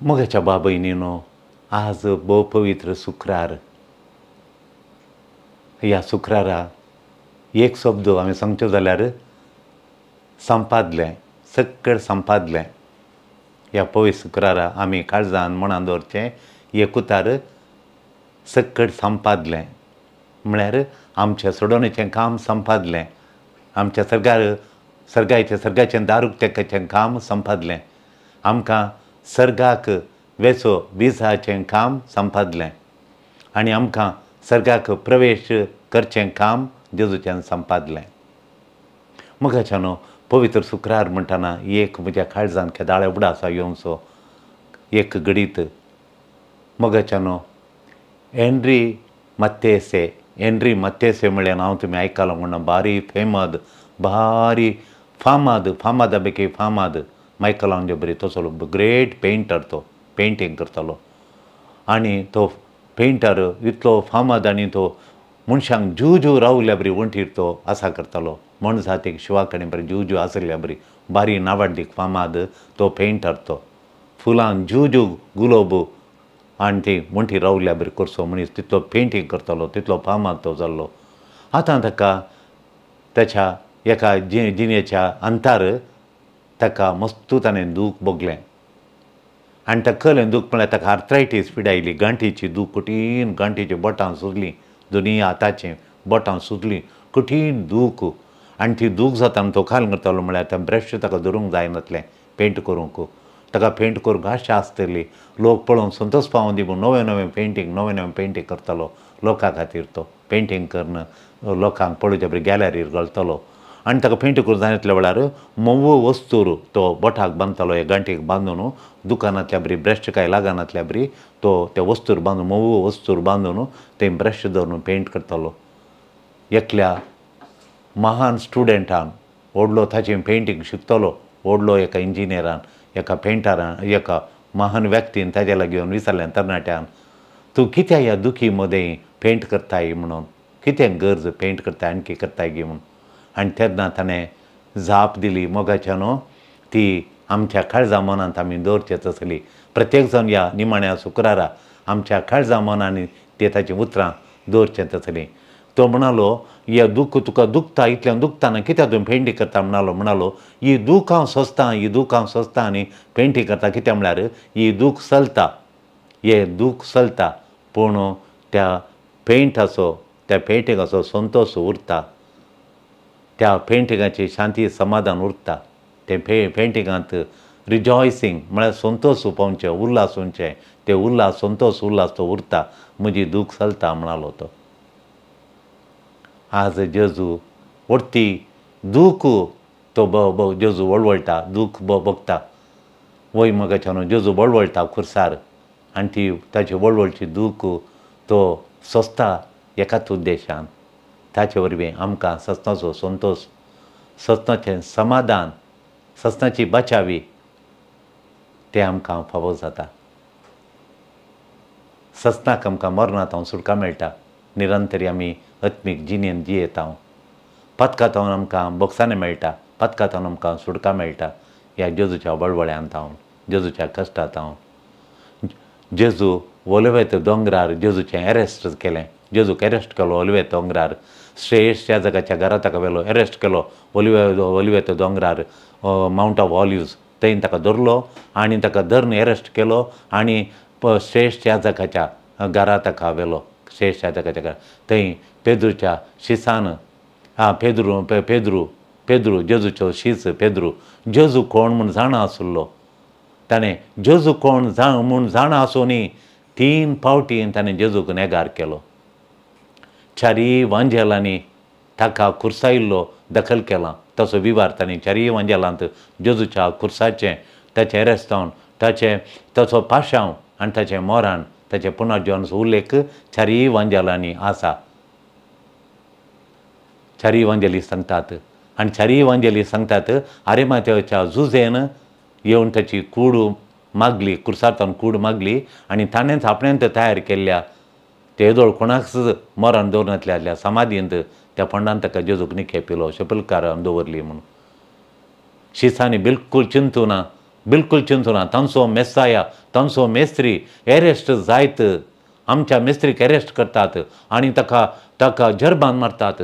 मोगाच्या बाबयनीनो, आज भोव पवित्र शुक्रार. ह्या शुक्रारा एक शब्द आमी सांगचो जाल्यार संपादलें, सगळें संपादलें. ह्या पवित्र शुक्रारा आमी काळजान मनान दवरचें एक उतार, सगळें संपादलें म्हळ्यार आमच्या सोडोवणेचें काम संपादलें, आमच्या सर्गाचें सर्गाचें दार उक्तें काम संपादलें, आमकां सर्गाक वेचो विजाचें काम संपादलें आनी आमकां सर्गाक प्रवेश करचें काम जेजूच्यान संपादलें. मोगाच्यानो, पवित्र शुक्रार म्हणटना एक म्हज्या काळजान केदाळे उगडास येवचो एक घडीत. मोगाच्यानो, हेनरी मत्तेसे, हेनरी मत्तेसे म्हळ्यार हांव तुमी आयकलां म्हणून बारी फेमद, बारी फामाद, फामादा पैकी फामाद मायकल आंजो बरी तसो ग्रेट पेंटर, तो पेंटींग करतालो आनी तो पेंटर इतलो फामाद आनी तो मनशांक जीव जीव रावल्या बरी वण्टीर तो आसा करतालो. मनजातीक शिवा कडेन बरी जीव जीव आसल्या बरी बारी नावाडदीक फामाद तो पेंटर. तो फुलां जीव जीव गुलोब आनी ती वण्टीर रावल्या बरी करचो मनीस तितलो पेंटींग करतालो, तितलो फामाद तो जाल्लो. आतां ताका ताच्या एका जिणेच्या अंतार ताका मस्तू ताणें दूख भोगलें आनी ताका कळ्ळें दूख म्हळ्यार ताका आर्थरायटीस पिडा आयली, गांठीची दूख, कठीण गांठीची बोटां सुजलीं, दोनूय हाताचीं बोटां सुजलीं, कठीण दूख. आनी ती दूख जाता आनी तो खाल करतालो म्हळ्यार तें ब्रश ताका धरूंक जायनासलें पेंट करूंक, ताका पेंट करूंक आशा आसतली, लोक पळोवन संतोश पावोन दी म्हूण नवें नवें पेंटींग, नवें नवें पेंटींग करतालो लोकां खातीर. तो पेंटींग करून लोकांक पळोवच्या बरी गॅलरीर घालतालो आनी ताका पेंट करूंक जायनासल्या वेळार मोव वस्तूर तो बोटाक बांदतालो, हे गांठीक बांदून दुकानांतल्या बरी ब्रश कांय लागनासल्या बरी तो त्या वस्तूर बांदून, मोव वस्तूर बांदून ते ब्रश धरून पेंट करतालो. एकल्या महान स्टुडंटान व्हडलो ताचें पेंटींग शिकतलो, व्हडलो एका इंजिनियरान, एका पेंटरान, एका महान व्यक्तीन ताज्या लागीं येवन विचारलें तरणाट्यान, तूं कित्याक ह्या दुखी मदें पेंट करताय म्हणून, कितें गरज पेंट करताय आणकी करताय गी म्हणून. आनी तेन्ना ताणें जाप दिली, मोगाच्यानो, ती आमच्या काळजा मनांत आमी दवरचें तसली. प्रत्येक जाण ह्या निमाण्या शुक्रारा आमच्या काळजा मनांनी ते ताचीं उतरां दवरचें तसलीं. तो म्हणालो, हे दूख तुका दुखता, इतल्यान दुखतना कित्याक तूं पेंटींग करता म्हणालो. म्हणालो, ही दूख हांव सोंसतां, ही दूख हांव सोंसतां आनी पेंटींग करता कित्याक म्हळ्यार ही दूख चलता, हे दूख चलता, पूण त्या पेंटाचो, त्या पेंटिंगाचो संतोश उरता, त्या पेंटिंगाची शांती समाधान उरता. ते पेंटिंगांत रिजॉयसींग म्हळ्यार संतोश पावचें, उल्हास उरचें, ते उल्हास संतोश उल्हास तो उरता, म्हजी दूख चलता म्हणालो तो. आज जेजू व्हडती दूख तो जेजू वळवळटा, दूख भोगता. वय मोगाच्यानो, जेजू वळवळटा खुर्सार आनी ती ताची वळवळची दूख तो सोंसता एकाच उद्देशान, ताचे वरवीं आमकां सस्नाचो संतोश, सस्नाचें समाधान, सस्नाची बचावी तें आमकां फावो जाता. सस्नाक आमकां मरणांत हांव सुटका मेळटा. निरंतरी आमी आत्मीक जिणेन जियेता. पथकांत आमकां बोगसाणें मेळटा, पथकांत आमकां सुटका मेळटा ह्या जेजूच्या वळवळ्यांत हांव, जेजूच्या कश्टांत हांव. जेजू ओलिवेत दोंगरार जेजूचें एरेस्ट केलें, जेजूक एरेस्ट केलो ओलिवेत दोंगरार. श्रेष्ठ याजकाच्या घरा ताका व्हेलो, एरेस्ट केलो ओलिवेत दोंगरार, मावंट ऑफ ऑलिव्स थंय ताका धरलो आनी ताका धरून एरेस्ट केलो आनी श्रेष्ठ याजकाच्या घरा ताका व्हेलो. श्रेष्ठ याजकाच्या घरा थंय पेद्रूच्या शिसान, आं पेद्रू पेद्रू पेद्रू जेजूचो शीस पेद्रू, जेजू कोण म्हूण जाणा आसलो ताणें, जेजू कोण म्हूण जाणा आसूनय 3 फावटी ताणें जेजूक नेगार केलो. चारीय वांजेलांनी ताका खुर्सायिल्लो दखल केला, तसो विवार ताणें चारीय वांजेलांत जेजूच्या खुर्साचें, ताचें एरेस्तांव, ताचें ताचो पाशांव आनी ताचें मोरान, ताचें पुनर्जिवनाचो उल्लेख चारीय वांजेलांनी आसा. चारीय वांजेली सांगतात आनी चारीय वांजेली सांगतात आरेमातेच्या जुजेन येवन ताची कूड मागली, खुर्सांतल्यान कूड मागली आनी ताणेंच आपणेंच तयार केल्ल्या ते येदोळ कोणाकच मरण दवरनासल्या समाधींत त्या फोंडान ताका जेजूक निखेपिलो, शेपलकारान दवरली म्हणून. शिसांनी बिलकूल चिंतूना बिलकूल चिंतूना। तांचो मेसाया, तांचो मेस्त्री एरेस्ट जायत, आमच्या मेस्त्रीक एरेस्ट करतात आनी ताका ताका जरबान मारतात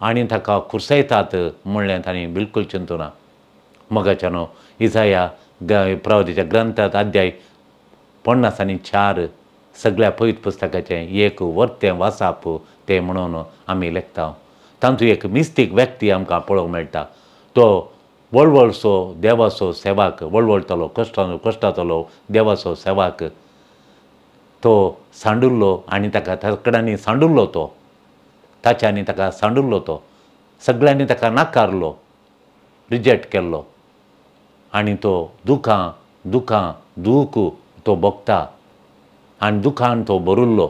आनी ताका खुर्सायतात म्हणलें तांणी बिलकूल चिंतूना। मोगाच्यानो, इजाया प्रवादीच्या ग्रंथांत अध्याय 54 सगळ्या पवित्र पुस्तकाचें एक वर्तें वासाप तें म्हणून आमी लेखता। तातूंत एक मिस्तीक व्यक्ती आमकां पळोवंक मेळटा। तो वळवळसो देवाचो सेवाक, वळवळटलो कश्टातलो देवाचो सेवाक, तो सांडुल्लो आनी ताका तकडांनी सांडुल्लो, तो ताच्यांनी ताका सांडुल्लो, तो सगळ्यांनी ताका नाकारलो, रिजेक्ट केल्लो आनी तो दुखां दुखां दूख तो भोगता आनी दुखान तो भरुल्लो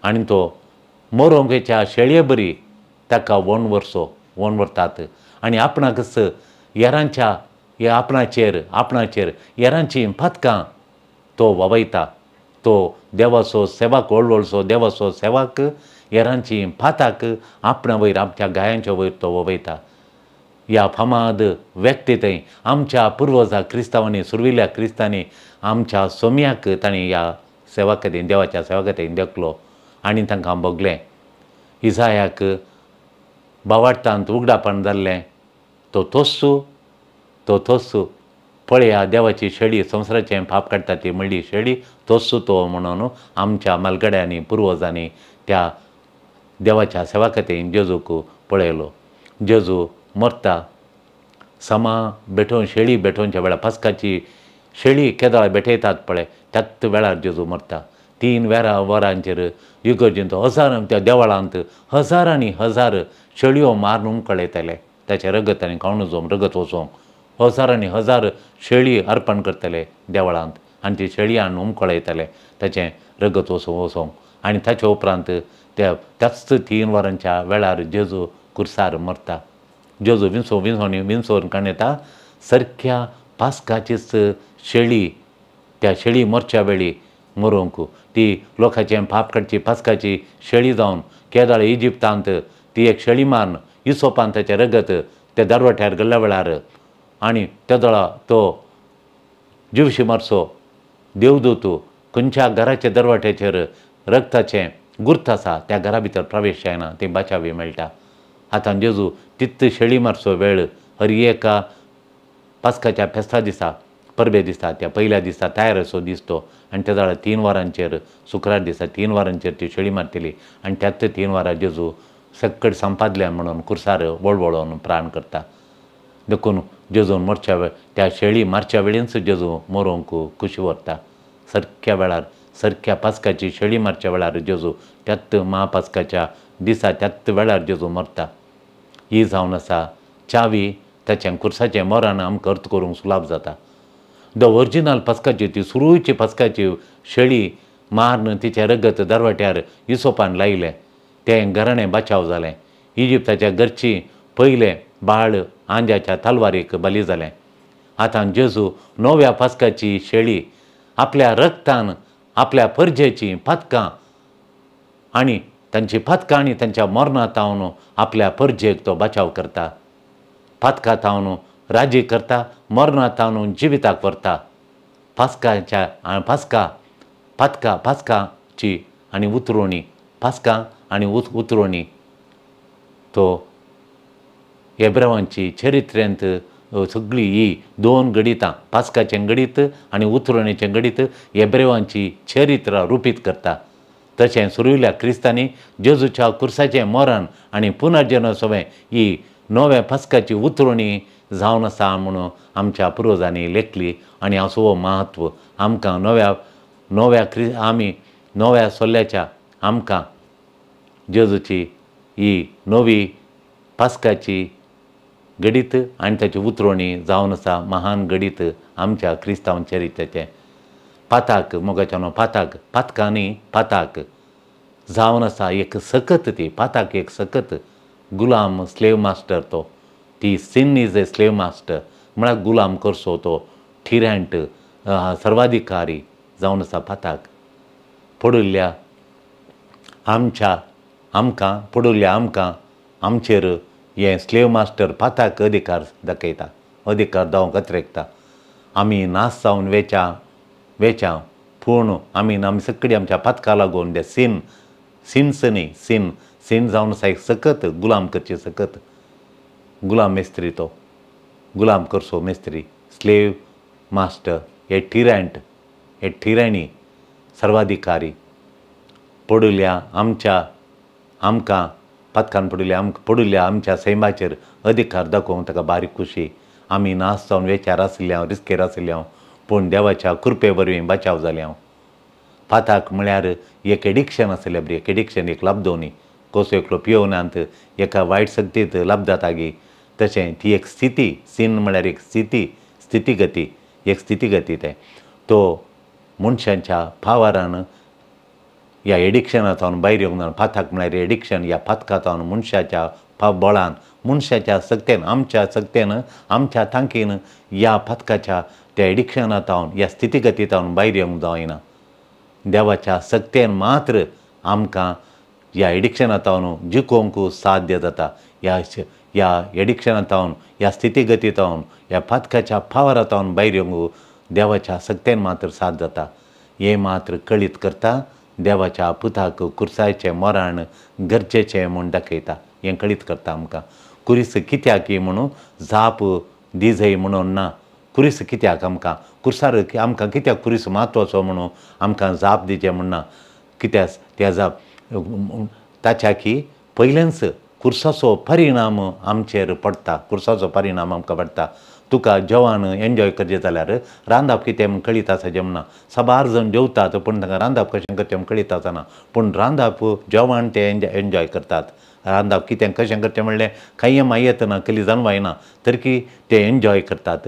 आनी तो मरोंकेच्या शेळये बरी ताका वण वरसो वण व्हरतात आनी आपणाकच येरांच्या आपणाचेर आपणाचेर येरांची पातकां तो वावयता। तो देवाचो सेवाक, वळवळसो देवाचो सेवाक येरांची पाताक आपणा वयर आमच्या गायांच्या वयर तो ववयता। ह्या फामाद व्यक्ती थंय आमच्या पुर्वजा क्रिस्तांवांनी, सुर्विल्ल्या क्रिस्तांनी आमच्या सोम्याक तांणी ह्या सेवा खातीर, देवाच्या सेवा खातीर देखलो आनी तांकां भोगलें। इजायाक बावाडटांत उगडापण जाल्लें, तो तोस्सू तो तोस्सू पळया देवाची शेळी संवसाराचें पाप काडटा ती म्हणली शेळी तोस्सू तो म्हणून आमच्या मालगड्यांनी पुर्वजांनी त्या देवाच्या सेवा खातीर जेजूक पळयलो। जेजू मरता समा भेटोवन शेळी भेटोवच्या वेळार, पास्काची शेळी केदळा भेटयतात पळय त्याच वेळार जेजू मरता। 3 वरांचेर इगर्जेंत हजार त्या देवळांत हजारांनी हजार शेळयो मारून उमकळयताले, ताचें रगत आनी खावन वचोंक रगत वचोंक हजारांनी हजार शेळी अर्पण करतले देवळांत आनी ती शेळी हाडून उमकळयताले ताचें रगत वचोंक आनी ताचे उपरांत त्या त्याच 3 वरांच्या वेळार जेजू कुर्सार मरता। जेजू विंसो विंसोनी विंसोवन काडून येता सारक्या पास्काचीच शेळी, त्या शेळी मरच्या वेळी मरोंक ती लोकांचें पाप काडची पास्काची शेळी जावन केदळ इजिप्तांत ती एक शेळी मारून इसोपान ताचें रगत त्या दरवट्यार गेल्ल्या वेळार आनी तेदळा तो जिवशी मारचो देवदूत खंयच्या घराच्या दरवट्याचेर रगताचें गुर्त आसा त्या घरा भितर प्रवेश जायना, ती बाचावी मेळटा। आतां जेजू तित शेळी मारचो वेळ हर एका पास्काच्या फेस्ता दिसा, परबे दिसा, त्या पयल्या दिसा तयार असो दिसतो आनी त्या वेळार 3 वरांचेर शुक्रार दिसा 3 वरांचेर ती शेळी मारतली आनी त्याच 3 वरां जेजू सक्कड संपादल्या म्हणून कुर्सार वळवळोवन प्राण करता। देखून जेजून मरच्या वेळ त्या शेळी मारच्या वेळेंच जेजू मरोंक खुशी व्हरता। सारक्या वेळार सारक्या पास्काची शेळी मारच्या वेळार जेजू त्याच महापास्काच्या दिसा त्याच वेळार जेजू मरता। ही जावन आसा चावी ताचें कुर्साचें मरण आमकां अर्थ करूंक सुलाभ जाता। The original पास्काची ती सुरूची पास्काची शेळी मारून तिचें रगत दरवट्यार इसोपान लायलें, तें घराणें बाचाव जालें। इजिप्ताच्या घरची पयलें बाळ आंज्याच्या तलवारीक बली जालें। आतां जेजू नव्या पास्काची शेळी आपल्या रगतान आपल्या परजेची पातकां आनी तांची पातकां आनी तांच्या मरणा तावन आपल्या परजेक तो बाचाव करता, पातकां तावन राजी करता, मरणा तावन जिविताक व्हरता। पास्काच्या पास्का पातका पास्काची आनी उतरोणी पास्का आनी उतरोणी तो एब्रावांची चरित्रेंत सगळी ही 2 गणितां, पास्काचें गणीत आनी उतरणेचें गणीत एब्रेवांची चरित्रां रुपीत करता। तशें सुर्विल्ल्या क्रिस्तांनी जेजूच्या कुर्साचें मरण आनी पुनर्जन्म ही नव्या पास्काची उतरणी जावन आसा म्हणून आमच्या पुर्वजांनी लेखली आनी असो हो म्हत्व आमकां नव्या नव्या आमी नव्या सोल्ल्याच्या आमकां जेजूची ही नवी पास्काची गणीत आनी ताची उतरणी जावन आसा महान गणीत आमच्या क्रिस्तांव चरित्राचें। पाताक मोगाच्यानो पाताक पातकांनी पाताक जावन आसा एक सकत, ती पाताक एक सकत गुलाम स्लेव मास्टर तो, ती sin is a slave master म्हळ्यार गुलाम करचो तो ठिरँट सर्वाधिकारी जावन आसा पाताक। पडिल्ल्या आमच्या आमकां पडिल्ल्या आमकां आमचेर हें स्लेव मास्टर पाताक अधिकार दाखयता, अधिकार दावंक अत्रेकता। आमी नाश जावन वेच्या पूण आमी आमी सगळी आमच्या पातका लागून ते सीन सिन्स न्ही सीन सीन जावन आसा एक सकत गुलाम करची सकत गुलाम मेस्त्री तो गुलाम करचो Mestri slave master a tyrant a tyranny Sarbadhikari पडुल्या आमच्या आमकां पातकान पडिल्ल्या पडिल्ल्या आमच्या सैमाचेर अधिकार दाखोवंक ताका बारीक खुशी. आमी नाश जावन वेचार आशिल्ले हांव रिस्केर आशिल्ले हांव पूण देवाच्या कृपे वरवीं बचाव जालें हांव. पाताक म्हळ्यार एक एडिक्शन आशिल्लें बरी एक एडिक्शन एक लाबदोवनी कसो एकलो पियोवनांत एका वायट शक्तींत लाब जाता गी तशें ती एक स्थिती सीन म्हळ्यार एक स्थिती स्थितीगती एक स्थितीगती तें तो मनशांच्या पावरान ह्या एडिक्शनांतल्यान भायर येवंक जायना. पाताक म्हळ्यार एडिक्शन ह्या पातकांतल्यान मनशाच्या बळान मनशाच्या शक्तेन आमच्या शक्तेन आमच्या तांकीन ह्या पातकाच्या त्या एडिक्शनांतल्यान ह्या स्थितीगतींतल्यान भायर येवंक जायना. देवाच्या शक्तेन मात्र आमकां ह्या एडिक्शनांतल्यान जिखोवंक साध्य जाता. ह्या एडिक्शनांतल्यान ह्या स्थितीगतींतल्यान ह्या पातकाच्या पावरांतल्यान भायर येवंक देवाच्या शक्तेन मात्र साध्य जाता. हें मात्र कळीत करता देवाच्या पुताक कुर्सायचें मरण गरजेचें म्हूण दाखयता. हें कळीत करता आमकां कुरीस कित्याक म्हणून जाप दिजय म्हणून ना. कुरीस कित्याक आमकां कुर्सार आमकां कित्याक कुरीस म्हत्वाचो म्हणून आमकां जाप दिचें म्हूण ना. कित्याक त्या जाप ताच्या की पयलेंच कुर्साचो परिणाम आमचेर पडटा. कुर्साचो परिणाम आमकां पडटा. तुका जेवण एन्जॉय करचें जाल्यार रांदप कितें म्हूण कळीत आसा म्हण ना. साबार जाण जेवतात पूण तांकां रांदप कशें करचें म्हूण कळीत आसना. पूण रांदप जेवण ते एन्जॉय करतात. रांदप कितें कशें करचें म्हणलें कांय मायत ना कली जाणवायना तरी ते एन्जॉय करतात.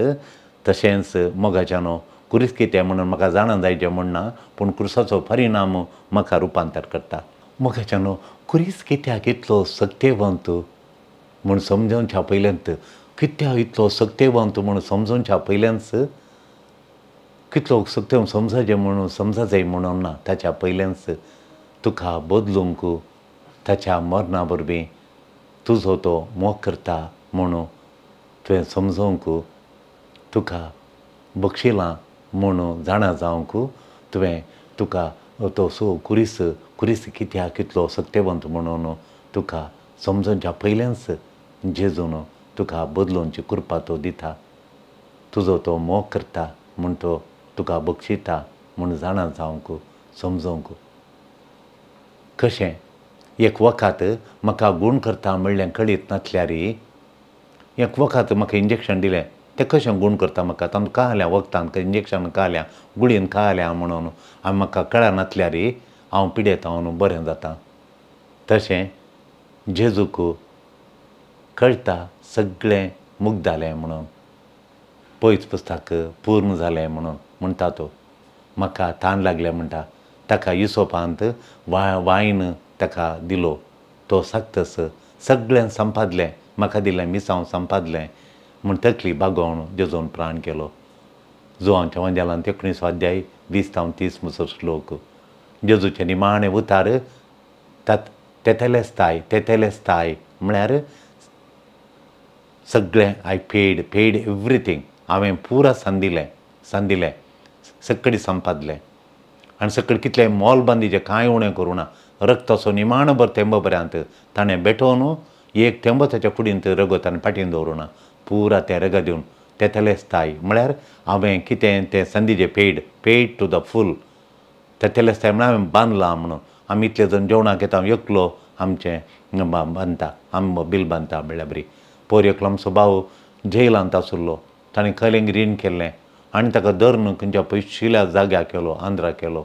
तशेंच मोगाच्यानो कुरीस कितें म्हणून म्हाका जाणा जायचें म्हूण ना पूण कुर्साचो परिणाम म्हाका रुपांतर करता. मोगाच्यानो कुरीस कित्याक इतलो सक्तेवंत म्हूण समजोवच्या पयल्यांत कित्याक इतलो सक्तेवंत म्हूण समजोवच्या पयल्याच कितलो सक्तेवंत समजायचें म्हणून समजाय म्हणून ना. ताच्या पयल्याच तुका बदलूंक ताच्या मरणा वरवीं तुजो तो मोग करता म्हणून तुवें समजोवंक तुका बक्षिलां म्हणून जाणा जावंक तुवें तुका तो सो कुरीस कुरीस कित्याक कितलो सक्तेवंत म्हणून तुका समजोवच्या पयल्याच जेजून तुका बदलूनची कृपा तो दिता. तुजो तो मोग करता म्हूण तो तुका बक्षिता म्हूण जाणा जावंक समजोवंक. कशें एक वखद म्हाका गूण करता म्हणलें कळीत नासल्यार एक वखद म्हाका इंजेक्शन दिलें तें कशें गूण करता म्हाका तातूंत काल्यां वखदान इंजेक्शन काल्यां गुळयेन काल्यां म्हणून आनी म्हाका कळनासल्यार हांव पिडेता हांव बरें जाता. तशें जेजूक कळटा सगळें मुग्दालें म्हणून पयस पुस्तक पूर्ण जालें म्हणून म्हणटा तो. म्हाका तान लागलें म्हणटा ताका युसोपांत वायन ताका दिलो तो सागतस सगळें संपादलें म्हाका दिलें मिसांव संपादलें म्हूण तकली बागोवन जेजून प्राण केलो. जुवांच्या वंजालान 19 अध्याय 20 ते 30 मुसर श्लोक. जेजूचे निमाणे उतार तेतेलेस्ताय तेतेलेस्ताय म्हळ्यार सगळें I paid paid everything हांवें पुरा संदिलें संदिलें सगळें संपादलें आनी सगळें कितलें मोल बांदिचें कांय उणें करूं ना. रक्ताचो निमाणो भर थेंबो पर्यंत ताणें बेठोवन एक थेंबो ताच्या कुडींत रगत आनी फाटीन दवरूं ना. पुरा तें रगत दिवन तेतेलेस्ताय म्हळ्यार हांवें कितें तें संदीचें paid paid to the full तेतेलेस्ताय म्हळ्यार हांवें बांदलां म्हणून. आमी इतले जाण जेवणाक येता एकलो आमचें बांदता आमी बील बांदता म्हणल्यार बरी. पोर एकलो आमचो भाव जेलांत आशिल्लो ताणें कलेंक रीण केल्लें आनी ताका धरून खंयच्या पयशिल्ल्या जाग्यार केलो आंध्रा केलो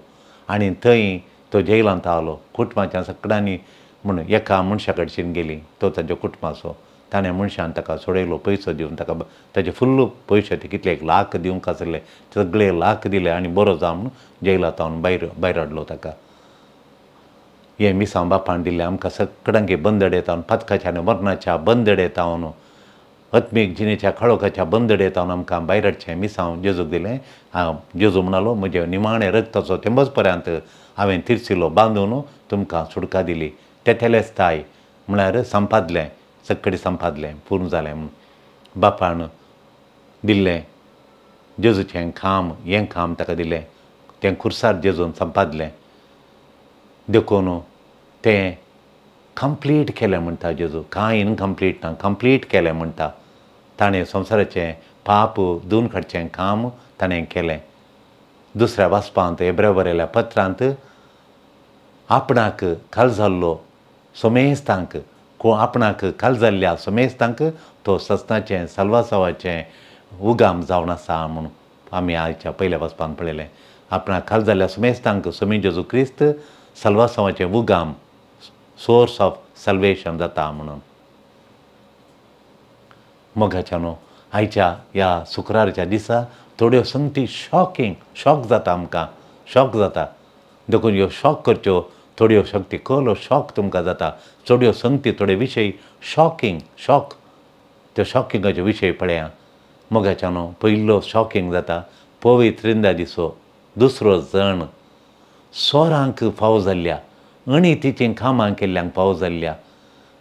आनी थंय तो जेलांत आयलो. कुटुंबाच्या सगळ्यांनी म्हणून एका मनशा कडच्यान गेली तो ताच्या कुटुंबाचो ताणें मनशान ताका सोडयलो पयसो दिवन ताका ताचे फुल्ल पयशे ते कितले 1 लाख दिवंक आसले सगळे लाख दिले आनी बरो जा म्हणून जेलांत भायर भायर हाडलो ताका. हें मिसांव बापान दिल्लें आमकां सगळ्यांक बंदडेतावन पातकाच्या आनी मरणाच्या बंदडेतावन आत्मीक जिणेच्या खळोखाच्या बंदडेतावन आमकां भायर हाडचें मिसांव जेजूक दिलें. जेजू म्हणालो म्हजें निमाणें रक्ताचो थेंबोच पर्यंत हांवें तिरसिलो बांदून तुमकां सुटका दिली. तेतेलेस्ताय म्हळ्यार संपादलें सगळें संपादलें पूर्ण जालें म्हणून बापान दिल्लें जेजूचें काम हें काम ताका दिलें, तें खुर्सार जेजून संपादलें. देखून तें कंप्लीट केलें म्हणटा जेजू, कांय इनकम्प्लीट ना, कंप्लीट केलें म्हणटा. ताणें संवसाराचें पाप धुवन काडचें काम ताणें केलें. दुसऱ्या वाचपांत एब्रे बरयल्या पत्रांत आपणाक खाल जाल्लो समेस्तांक, आपणाक खाल जाल्ल्या समेस्तांक तो सस्नाचें साल्वासांवाचें उगाम जावन आसा म्हूण आमी आयच्या पयल्या वाचपांत पळयलें. आपणाक खाल जाल्ल्या समेस्तांक सोमी जेजू क्रिस्त साल्वासांवाचें उगाम, सोर्स ऑफ साल्वेशन जाता म्हणून. मोगाच्यानो, आयच्या ह्या शुक्रारच्या दिसा थोड्यो संगती शॉकिंग, शॉक जाता आमकां, शॉक जाता. देखून ह्यो शॉक करच्यो थोड्यो शक्ती कहलो शॉक तुमकां जाता. थोड्यो संगती, थोडे विशय शॉकिंग, शॉक, त्यो शॉकिंगाचे विशय पळया. मोगाच्यानो, पयलो शॉकिंग जाता पवित्र रिंदा दिसो दुसरो जण सोरांक फावो जाल्ल्या, अणितीचीं कामां केल्ल्यांक फावो जाल्ल्या,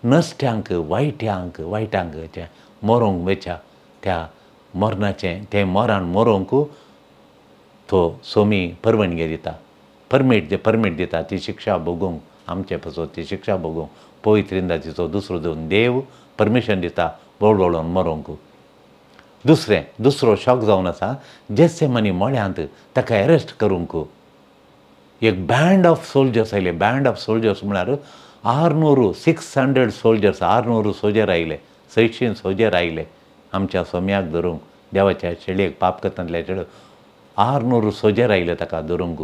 नश्ट्यांक, वायट्यांक, वायटांक मरोंक वेच्या त्या मरणाचें, तें मरण मरोंक तो सोमी परवणगी दिता, परमीट दिता ती शिक्षा भोगूंक, आमचे पासत ती शिक्षा भोगूंक. पवित्र इंदाचो दुसरो दोन देव परमिशन दिता वळवळोन मरोंक. दुसरें, दुसरो शॉक जावन आसा जेसेमनी मळ्यांत ताका एरेस्ट करूंक एक बँड ऑफ सोल्जर्स आयले. बँड ऑफ सोल्जर्स म्हळ्यार 600, 600 सोल्जर्स, 600 सोल्जर आयले, 600 सोल्जर आयले आमच्या सोम्याक धरूंक, देवाच्या शेळयेक, पाप करतांतल्या शेळयेक 600 सोल्जर आयले ताका धरूंक.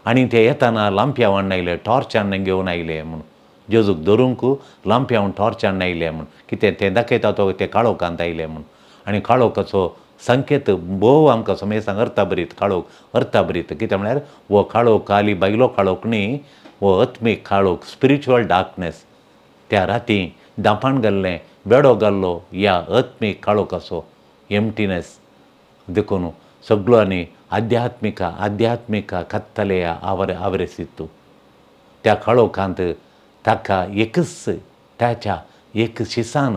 आनी ते येताना लांपयांव हाडून आयले, टॉर्च हाडून घेवन आयले म्हूण, जेजूक धरूंक लांपयांव टॉर्च हाडून आयले म्हूण. कितें तें दाखयता तो ते काळोखांत आयले म्हूण. आनी काळोखाचो संकेत भोव आमकां समेस्तांक अर्थाभरीत, काळोख अर्थाभरीत. कितें म्हळ्यार हो काळोख खाली भायलो काळोख न्ही, हो आत्मीक काळोख, स्पिरिच्युअल डार्कनेस. त्या राती दांपाण घाल्लें, बेडो घाल्लो ह्या आत्मीक काळोखाचो एम्प्टीनेस. देखून सगळो आनी आध्यात्मिका, आध्यात्मिका कत्तलेया आवरेसित्तू. त्या काळोखांत ताका एकच, ताच्या एक शिसान.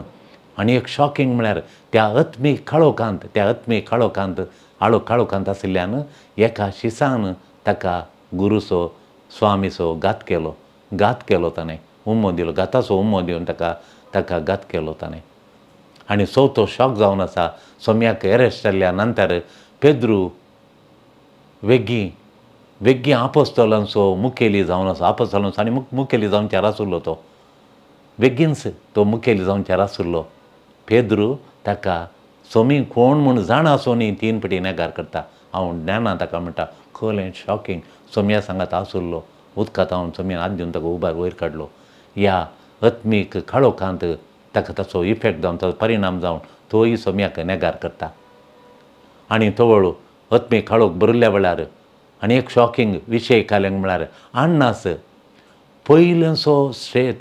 आनी एक शॉकिंग म्हळ्यार त्या आत्मीक काळोखांत, त्या आत्मीक काळोखांत, काळोखांत आशिल्ल्यान एका शिसान ताका गुरूचो, स्वामीचो घात केलो, घात केलो ताणें, उमो दिलो, घाताचो उमो दिवन ताका, ताका घात केलो ताणें. आनी चवथो शॉक जावन आसा सोम्याक एरेस्ट जाल्ल्या नंतर पेद्रू वेगीं वेगीं आपोस्तोलांचो मुखेली जावन आसा, आपोस्तोलांचो आनी मुखेली जावन चार आसुल्लो तो, बेगीनच तो मुखेली जावन चार आसुल्लो. पेद्रू ताका सोमी कोण म्हूण जाणा आसून 3 पटी नेगार करता, हांव ज्ञाना ताका म्हणटा. खलें शॉकिंग, सोम्या सांगात आसुल्लो, उदकांत हांव सोम्यान हात दिवन ताका उबार वयर काडलो. ह्या आत्मीक काळोखांत ताका ताचो इफेक्ट जावन, ताचो परिणाम जावन तोय सोम्याक नेगार करता. आनी तवळ आत्मीक काळोख भरिल्ल्या वेळार आनी एक शॉकिंग विशय काल्यांक म्हळ्यार अण्णास पयलेंचो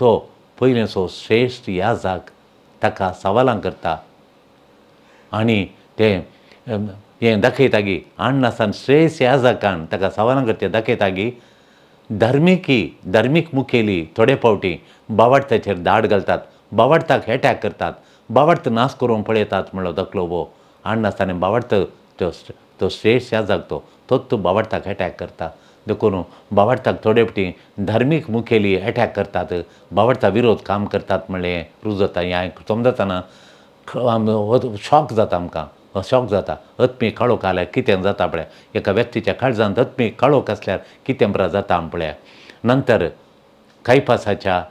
तो पयलेंचो श्रेश्ठ याजाक ताका सवालां करता. आनी तें हें दाखयता की अण्णासान श्रेश्ठ याजकान ताका सवालां करता, दाखयता की धार्मिकी, धार्मीक मुखेली थोडे फावटी बावाडताचेर दाड घालतात, बावाडताक एटॅक करतात, बावाडत नाश करूंक पळयतात म्हणलो दाखलो हो अण्णासाने बावाडत तो श्रेश्ठ याजक तो तोच बावाडताक एटॅक करता. देखून बावाडताक थोडे फावटी धार्मीक मुखेली एटॅक करतात, बावाडता विरोध काम करतात म्हणलें रुजता. हें समजतना शॉक जाता आमकां, शॉक जाता. आत्मीक काळोख आल्यार कितें जाता पळय, एका व्यक्तीच्या काळजांत आत्मीक काळोख आसल्यार कितें बरें जाता पळय. नंतर कायपासाच्या,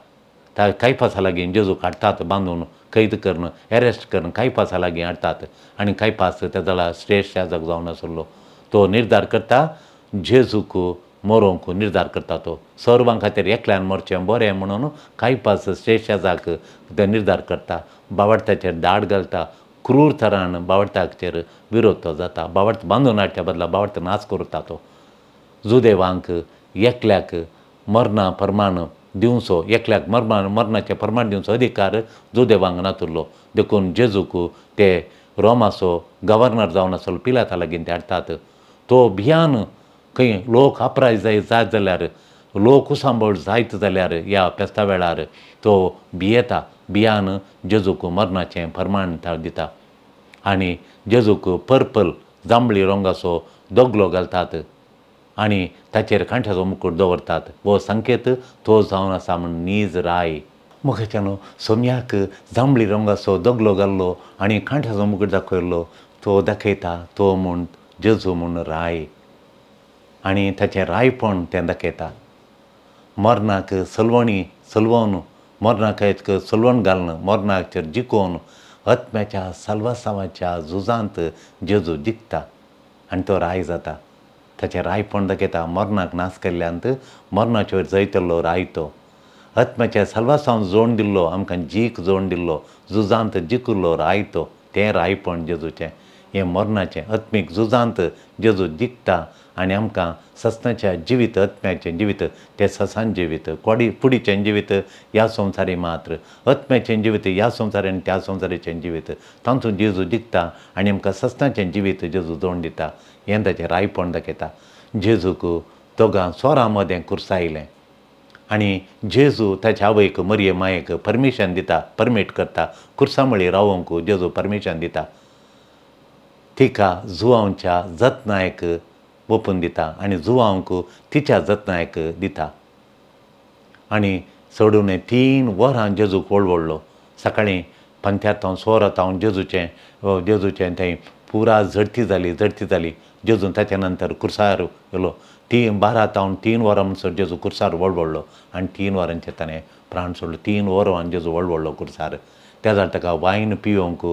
कायपासा लागीं जेजूक हाडटात बांदून, कैद करून, एरेस्ट करून कायपासा लागीं हाडटात. आनी कायपास त्या जाल्यार श्रेश्ठ याजक जावन आसलो तो निर्धार करता जेजूक मरोंक, निर्धार करता तो सर्वां खातीर एकल्यान मरचें बरें म्हणून कायपास श्रेश्ठ याजक ते निर्धार करता. बावडताचेर दाड घालता, क्रूर तरान बावडताचेर विरोध तो जाता, बावडत बांदून हाडच्या बदला बावडत नाच करता तो. जुदेवांक एकल्याक मरणा प्रमाण दिवचो, एकल्याक मरणाचें प्रमाण दिवचो अधिकार जुदेवांक नातुरलो. देखून जेजूक ते रोमाचो गव्हर्नर जावन आसलो पिलाता लागीं ते हाडटात. तो भियान खंय लोक अपराध जायत जाल्यार, लोक उसांबळ जायत जाल्यार ह्या फेस्ता वेळार तो भियेता, भियान जेजूक मरणाचें प्रमाण दिता. आनी जेजूक पर्पल जांबळी रंगाचो दगलो घालतात आनी ताचेर कांठ्याचो मुकूट दवरतात. हो संकेत तो जावन आसा म्हण नीज राय. मोगाच्यानो, सोम्याक जांबळी रंगाचो दगलो घाल्लो आनी कांठ्याचो मुकूट दाखयल्लो तो दाखयता तो म्हूण जेजू म्हूण राय आनी ताचें रायपण तें दाखयता. मरणाक सलवणी सलवण, मरणाक एक सलवण घालून मरणाचेर जिखोवन आत्म्याच्या साल्वासांवाच्या झुजांत जेजू जिखता आनी तो राय जाता. ताचें रायपण दाखयता. मरणाक नाश केल्ल्यान मरणाचेर जैतलो राय तो. आत्म्याच्या साल्वासांव जोड दिल्लो, आमकां जीक जोड दिल्लो, झुजांत जिखिल्लो राय तो. तें रायपण जेजूचें. हें मरणाचें आत्मीक झुजांत जेजू जिखता आनी आमकां सस्नाच्या जिवीत, आत्म्याचें जिवीत, तें ससान जिवीत, कुडीचें जिवीत ह्या संवसारी मात्र, आत्म्याचें जिवीत ह्या संवसारी आनी त्या संवसारीचें जिवीत तातूंत जेजू जिखता आनी आमकां सस्नाचें जिवीत जेजू जोड दिता. हें ताचें रायपण दाखयता. जेजूक दोगां चोरां मदें कुर्सायलें आनी जेजू ताच्या आवयक मरिये मायेक परमिशन दिता, परमीट करता, कुर्सामळी रावोंक जेजू परमिशन दिता. तिका जुवांच्या जतनायक ओपून दिता आनी जुवांक तिच्या जतनायक दिता. आनी सोडून 3 वरां जेजूक वळवळ्ळो. सकाळीं पंथ्यार तावन 16 तावन जेजूचें जेजूचें थंय पुरा झडती जाली, झडती जाली. जेजून ताच्या नंतर कुर्सार गेलो. 12 तावन 3 वरां म्हणसर जेजू कुर्सार वळवळ्ळो आनी 3 वरांचेर ताणें प्राण सोडलो. 3 वरां जेजू वळवळ्ळो कुर्सार. त्या जाल्यार ताका वायन पिवंक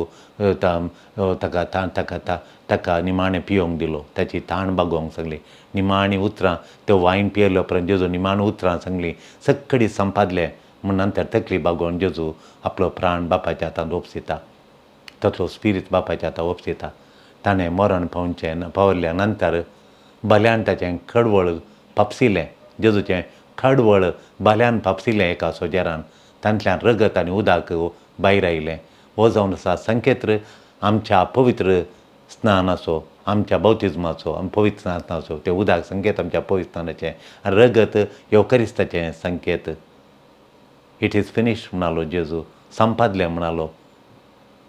ताका ताका ताका निमाणें पिवंक दिलो. ताची ताण बागोवंक सांगली. निमाणी उतरां त्यो वायन पियेल्या उपरांत जेजू निमाणी उतरां सांगली, सक्कडी संपादलें म्हूण नंतर तकली बागोवन जेजू आपलो प्राण बापाच्या हातांत ओपसिता, तातलो स्पिरीत बापाच्या हातांत ओपसिता. ताणें मरण पावचें पावल्या नंतर भल्यान ताचें खडवळ फापसिलें, जेजूचें खडवळ भल्यान फापसिलें एका सोजेरान. तांतल्यान रगत आनी उदक भायर आयलें. हो जावन आसा संकेत आमच्या पवित्र स्नानाचो, आमच्या बौतिज्माचो, आम पवित्र स्नानाचो. तें उदक संकेत आमच्या पवित्र स्नानाचें आनी रगत येवकरिस्ताचें संकेत. It is finish म्हणालो जेजू, संपादलें म्हणालो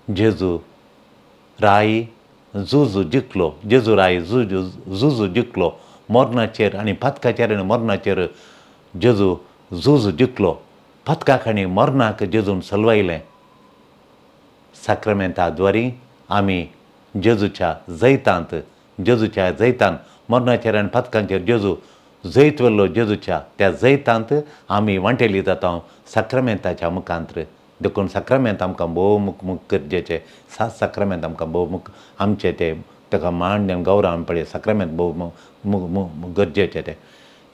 जेजू. राय झुजू जिखलो, जेजू राय झुजू जिखलो मरणाचेर आनी पातकाचेर आनी मरणाचेर जेजू झुजू जिखलो. पातकाक आनी मरणाक जेजून सलवायलें. साक्रामेंता द्वारी आमी जेजूच्या जैतांत, जेजूच्या जैतान मरणाचेर आनी पातकांचेर जेजू जैत व्हेल्लो. जेजूच्या त्या जैतांत आमी वांटेली जाता साक्रामेंताच्या मुखांत्र. देखून साक्रामेंत आमकां भोव मुख गरजेचें. 7 साक्रामेंत आमकां भोव मुख आमचें तें ताका मान आनी गौरव पळय साक्रामेंत भोव गरजेचें तें.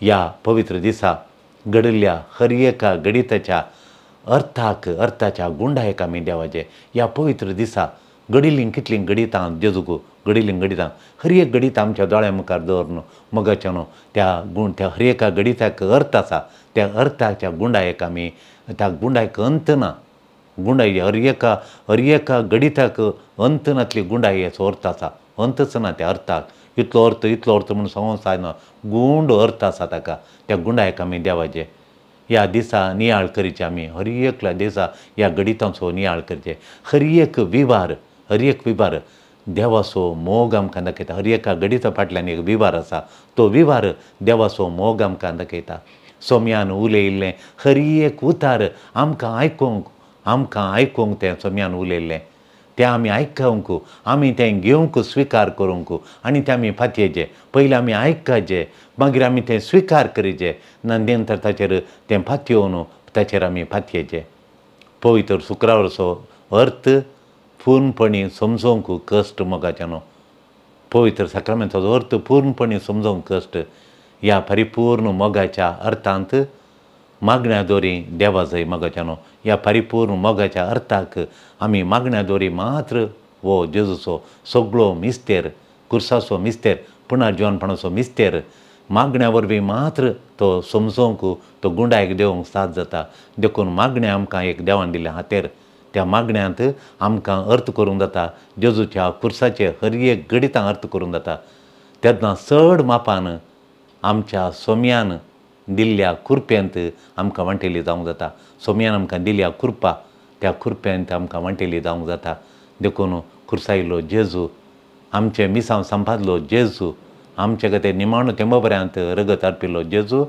ह्या पवित्र दिसा घडिल्ल्या हर एका घडिताच्या अर्थाक, अर्थाच्या गुंडायक आमी देवाचे. ह्या पवित्र दिसा घडिल्लीं कितलीं घडितां जेजूक घडिल्लीं घडितां हर एक घडीत आमच्या दोळ्या मुखार दवरून मोगाच्यानो त्या गुण त्या हर एका घडिताक अर्थ आसा, त्या अर्थाच्या गुंडायक आमी त्या गुंडायक अंत ना. गुंडाय हर एका घडिताक अंत नातली गुंडायेचो अर्थ आसा, अंतच ना त्या अर्थाक. इतलो अर्थ इतलो अर्थ म्हणून सांगूंक जायना, गुंड अर्थ आसा ताका. त्या गुंडायक आमी देवाचे ह्या दिसा नियाळ करचे. आमी हर एकल्या दिसा ह्या घडितांचो नियाळ करचे. हर एक विवार, हर एक विवार देवाचो मोग आमकां दाखयता. हर एका घडिता फाटल्यान एक विवार आसा, तो विवार देवाचो मोग आमकां दाखयता. सोम्यान उलयिल्लें हर एक उतार आमकां आयकूंक, आमकां आयकूंक तें सोम्यान उलयिल्लें तें आमी आयकूंक, आमी तें घेवंक, स्विकार करूंक आनी तें आमी फातयेचें. पयलीं आमी आयकाचें, मागीर आमी तें स्विकार करीचें, नंतर ताचेर तें फातयेवन ताचेर आमी फातयेचें. पवित्र शुक्रारचो अर्थ पूर्णपणी समजोवंक कश्ट मोगाच्यानो. पवित्र साक्रामेंताचो अर्थ पूर्णपणी समजोवंक कश्ट. ह्या परिपूर्ण मोगाच्या अर्थांत मागण्या दोरी देवा जाय मोगाच्यानो. ह्या परिपूर्ण मोगाच्या अर्थाक आमी मागण्या दोरी मात्र हो जेजूचो सगळो मिस्तेर, कुर्साचो मिस्तेर, पुनर्जिवनपणाचो मिस्तेर मागण्या वरवीं मात्र तो समजोवंक, तो गुंडायक देवंक साथ जाता. देखून मागण्या आमकां एक देवान दिल्लें हातेर, त्या मागण्यांत आमकां अर्थ करूंक जाता. जेजूच्या कुर्साचे हर एक घडितां अर्थ करूंक जाता. तेन्ना चड मापान आमच्या सोम्यान दिल्ल्या कुरप्यांत आमकां वांटेली जावंक जाता. सोम्यान आमकां दिल्या कुरपा, त्या कुरप्यांत आमकां वांटेली जावंक जाता. देखून कुर्सायलो जेजू आमचें मिसांव संपादलो जेजू, आमचे खातीर निमाणो तेंबा पर्यंत रगत अर्पिल्लो जेजू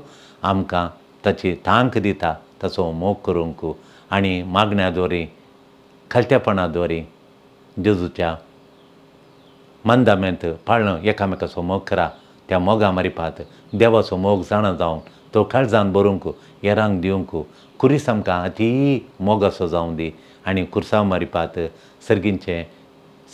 आमकां ताची तांक दिता ताचो मोग करूंक आनी मागण्या द्वारे खालतेपणा द्वारे जेजूच्या मंदामेंत पाळण एकामेकाचो मोग करा। त्या मोगा मारिपात देवाचो मोग जाणा जावन तो काळजान भरूंक हेरांक दिवंक खुरीस आमकां अती मोगाचो जावं दी आनी खुर्सांव मारिपात सर्गींचे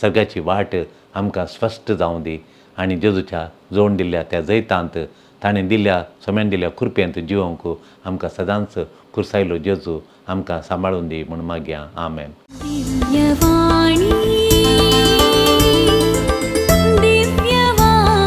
सर्गाची वाट आमकां स्पश्ट जावं दी आनी जेजूच्या जोड दिल्ल्या त्या जैतांत ताणें दिल्ल्या सोम्यान दिल्ल्या कृपेंत जिवोवंक आमकां सदांच खुर्सायलो जेजू आमकां सांबाळून दी म्हूण मागया। आमेन। दिव्यवाणी, दिव्यवाणी।